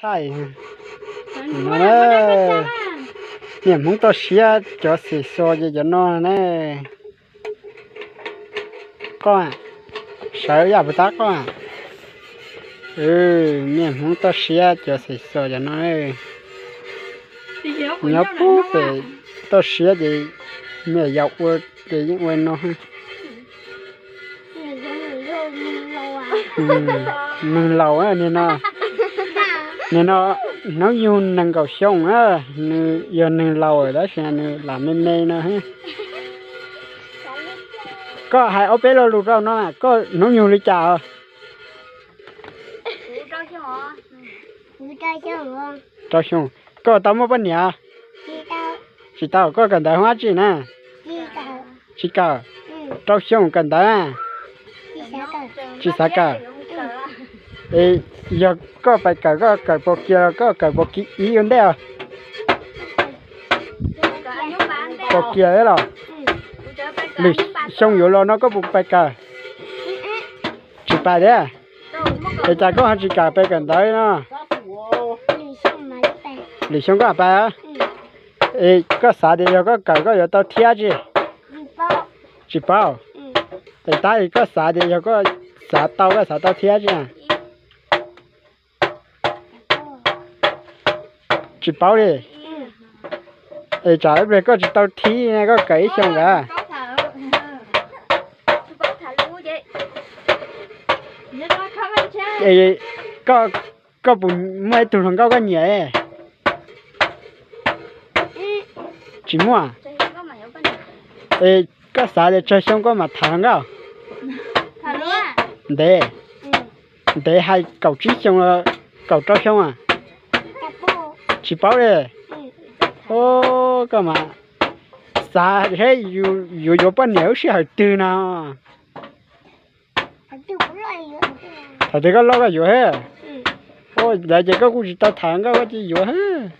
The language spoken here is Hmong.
Thaij no, niam Hmoob toj siab cov xim xos ces cov no ne. Qoj, sawv yam puas tab qoj. Niam Hmoob toj siab cov xim xos cov no. Nyob pub pem toj siab ces niam yau ua ces yeej ua no. Neeg laus, nim no hnub nyoog nees nkaum xyoo, nws yog neeg laus tab sis nws lam me me no. Koj hais ob peb lo lus rau no, koj hnub nyoog li cas? Rau xyoo. Koj tau muaj poj niam? Tsis tau. Koj kawm ntawv hoob dab tsi na? Tsis kawm. Rau xyoo kawm ntawv na? Tsis xav kawm. Es yog koj pais kawm, koj kawm puas kiag los koj kawm puas kiag ib ua ntej os? Puas kiag los? Lwm xyoo yuav los no koj puas pais kawm? Tsis pais thiab. Es cas koj ho tsis kam pais kawm ntawv no? Lwm xyoo koj pais. Es koj xav tias yog koj kawm koj yuav tau thiab tsi? Tsis paub. Es tab sis koj xav tias yog koj xav tau koj xav tau thiab tsi? Tsis paub li. Es tsam ib pliag koj tsis tau thib ne, koj kawm ib xyoo ntawd. Es koj, koj puas muaj ib tug hluas nkauj koj nyiam? Tsis muaj. Es koj xav tias tsawg xyoo koj mam tham hluas nkauj? Ntev, ntev hais kaum tsib xyoo los kaum rau xyoo a? Tsis paub li. Koj mas xav seb yuav yuav poj niam lub sij hawm twg no? Thaum twg koj loj koj yuav thiab. Ua ntawd ces koj kuj tsis tau tham nkauj koj cia yuav thiab.